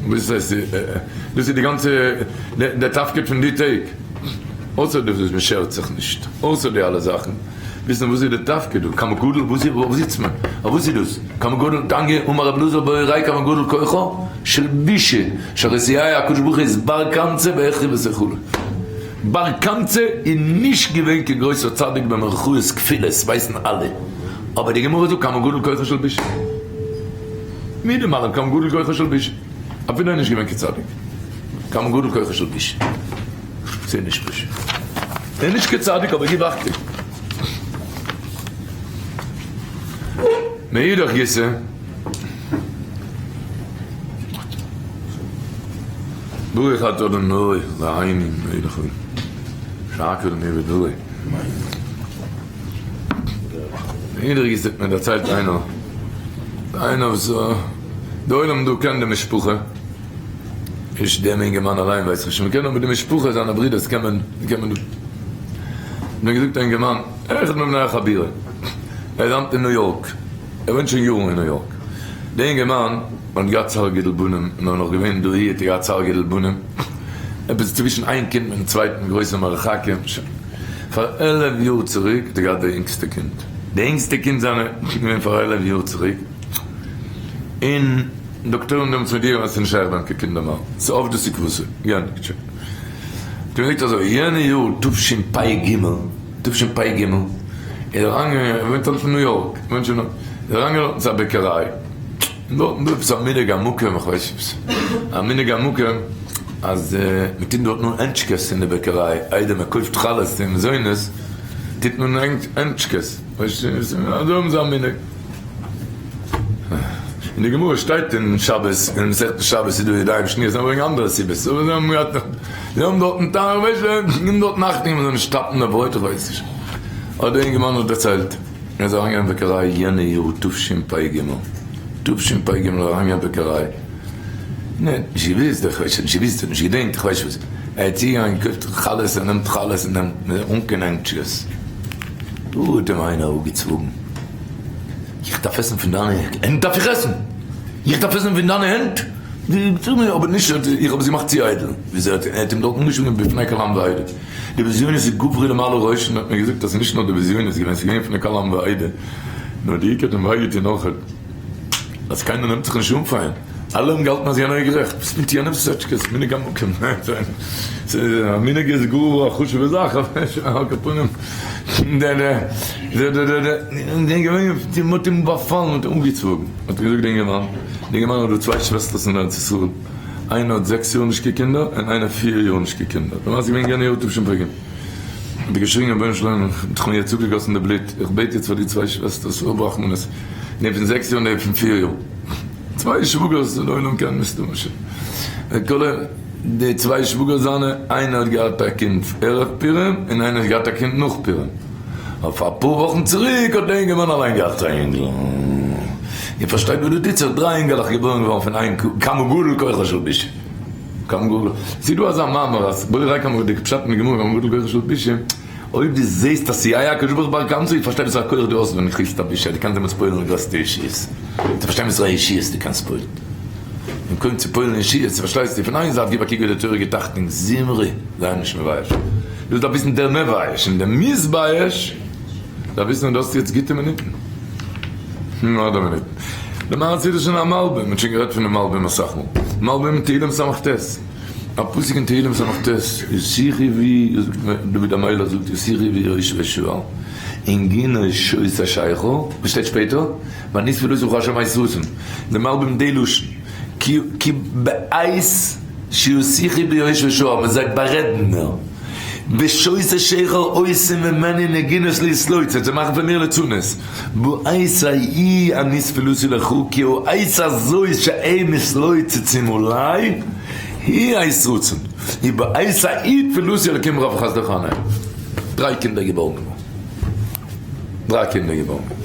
וואס הייסט דאס איז די גאנצע די תפקיד פון די טעג, אויסער דאס וואס מען שערט זיך נישט, אויסער די אלע זאכן, וויסן וואס איז די תפקיד דא, כמה גדול, וואס וואו זיצט מען, אויף וואס איז דאס, כמה גדול, תניא, אמר רבי אלעזר בוי ריי כמה גדול כוחו של בישה, שהרי סייע הקדוש ברוך הוא איז בר קמצא והחריב את היכלו. בר קמצא איז נישט געווען קיין גרויסער צדיק במרכאות כפולות, ווייסן אלע, אבער די גמרא זאגט כמה גדול כוחו של בישה. מיט דעם אלעם כמה גדול כוחו של בישה, אפילו ער איז נישט געווען קיין צדיק, כמה גדול כוחו של בישה, ס'איז נישט פשוט. ער איז נישט קיין צדיק אבער גיב אכטונג. מאידך גיסא. ברוך אתה אדוני אלהינו מלך העולם שהכל נהיה בדברו. מאידך גיסא האט מיר דערציילט איינער, איינער וואס די עולם דא קען די משפחה, נישט דעם אינגערמאן אליין ווייס איך נישט, מען קען אבער די משפחה זיינע ברידערס קען מען, קען מען דא. מיר געזאגט א אינגערמאן, אחד מבני החבירה, ער איז היינט אין ניו יארק, ער וואוינט שוין יארן אין ניו יארק, דער אינגערמאן האט געהאט צער גידול בנים, און ער איז נאך געווען דאהי האט ער געהאט צער גידול בנים, עפעס צווישן איין קינד מיטן צווייטן גרויסע מרחקים, שוין פאר 11 יאר צוריק האט ער געהאט די אינגסטע קינד, די אינגסטע קינד זיינע איז געווען פאר 11 יאר צוריק, און דאקטוירים האבן דעמאלטס מודיע געווען אז ס'איז נישט שייך ביי אים קיין קינדער מער, ס'איז אויף דאס יקבוסה, געענדיגט שוין. האט ער געזאגט אזוי, יענע יאר תשפ ג, תשפ ג, איז ער אריינגעגאנגען, ער וואוינט אלס אין ניו יארק, וואוינט שוין דארט, איז ער אריינגעגאנגען דארטן צו א בעקעריי, און דארטן דא עפעס א מנהג המקום, איך ווייס נישט וואס, א מנהג המקום אז מען טוט דארט נאר הענטשקעס אין די בעקעריי, איידער מען קויפט חלות און מזונות טוט מען הענטשקעס, אזוי האבן זיי א מנהג. אין די גמרא שטייט אין שבת, אין מסכת שבת איז דא ידיים שניות, אבער וועגן אנדערע סיבות, אבער זיי האבן געהאט, זיי האבן דארטן טעם, איך ווייס נישט, געבן דארטן אכטונג מען זאל נישט שטאפן די ברויט, איך ווייס נישט. האט דער אינגערמאן האט דערציילט, ער איז אריינגעגאנגען אין בעקעריי יענע יאר תשפ ג, תשפ ג איז ער אריינגעגאנגען אין בעקעריי, און ער האט נישט געוואוסט, איך ווייס נישט געוואוסט, ער האט נישט געדענקט, איך ווייס נישט וואס, ער איז צוגעגאנגען געקויפט חלות, ער נעמט חלות און נעמט אן קיין הענטשקעס, דא האט אים איינער אפגעצוואגן. איך דארף עסן פון דיינע הענט דארף איך עסן? איך דארף עסן פון דיינע הענט? די אבער נישט איך האב עס געמאכט צו איידל, וויאזוי האט ער האט אים דארט אנגעשריגן בפני כל עם ועדה, די בזיונות איז גברי למעלה ראש, און האט מיר געזאגט אז ס'איז נישט נאר די בזיונות געווען, ס'איז געווען בפני כל עם ועדה, נאר די עיקר האט אים וויי געטון אויכעט אז קיינער נעמט זיך נישט אן פאר אים. אלע האבן געהאלטן אז יענער איז גערעכט, וואס מיט יענעמ'ס סעטשקעס, מנהג המקום, א מנהג איז גאר א חשוב'ע זאך, אבער על כל פנים, מ'האט אים באפאלן, מ'האט אים אנגעצוואגן, האט ער געזאגט די אינגערמאן, די אינגערמאן האט דא צוויי שוועסטערס אין ארץ ישראל, איינע האט זעקס יאר נישט קיין קינדער, און איינע פיר יאר נישט קיין קינדער, די מעשה איז געווען יענע יאר תשפ ג, האט ער געשריגן רבונו של עולם, איך האב מיר יעצט אפגעגאסן די בלוט, איך בעט יעצט פאר די צוויי שוועסטערס, האב רחמנות, די פון זעקס יאר און די פון פיר יאר. צוויי שוואגערס די עולם קען מסתמא שוין די צוויי שוואגערס זיינע, איינער האט געהאט א קינד ערב פורים און איינער האט געהאט א קינד נאך פורים, אויף אפאר וואכן צוריק האט די אינגערמאן אליין געהאט א אינגל, איר פארשטייט וואס דא טוט זיך, דריי אינגעלעך געבוירן געווארן פון איין כמה גדול כוחו של בישה, כמה גדול, ס'איז דא אזא מאמר אז בוא ראה כמה די פשט אין די גמרא כמה גדול כוחו של בישה, אויב דו זעסט אז ס'איז הקדוש ברוך הוא בר קמצא, איך פארשטיי וואסארא כח דו האסט ווען דו קריגסט א בושה, דו קענסט דעמאלטס פועל'ן די גרעסטע ישועות, דו פארשטיי וואסארא ישועות דו קענסט פועל'ן, און קוים צו פועל'ן ישועות, פארשטייסטו, פון איין זייט גיב א קוק ווי די תורה גיבט אכטונג, זמרי, זיי נישט מבייש, דו דארפסט וויסן דער מבייש און דער מתבייש דארף וויסן אז דו האסט יעצט גוטע מינוטן, נאר די מינוטן. למעשה איז דאס שוין א מלבים, מ'האט שוין גערעדט פונעם מלבים אסאך מאל, מלבים תהילים ס"ט. א פסוק אין תהלים ס"ט, ישיחי ווי, דוד המלך זאגט ישיחי ווי יושבי שועל, אין גינה שויס השייכל, וואס שטייט שפעטער, ואני תפילתי לך השם יששון, די מלבים די לשון, כי בעת שישיחי ביושבי שועל, מען זאגט בארעדן מיר, ושויס השייכל עושים ממני נגינות להתלוצץ, זיי מאכן פון מיר ליצנות, בעת ההיא אני תפילתי לך כי העת הזאת שהם מתלוצצים עלי, היא עת רצון, ובעת ההיא תפילתי אלקים רב חסדך ענה. דריי קינדער געבארן געווארן. דריי קינדער געבארן געווארן.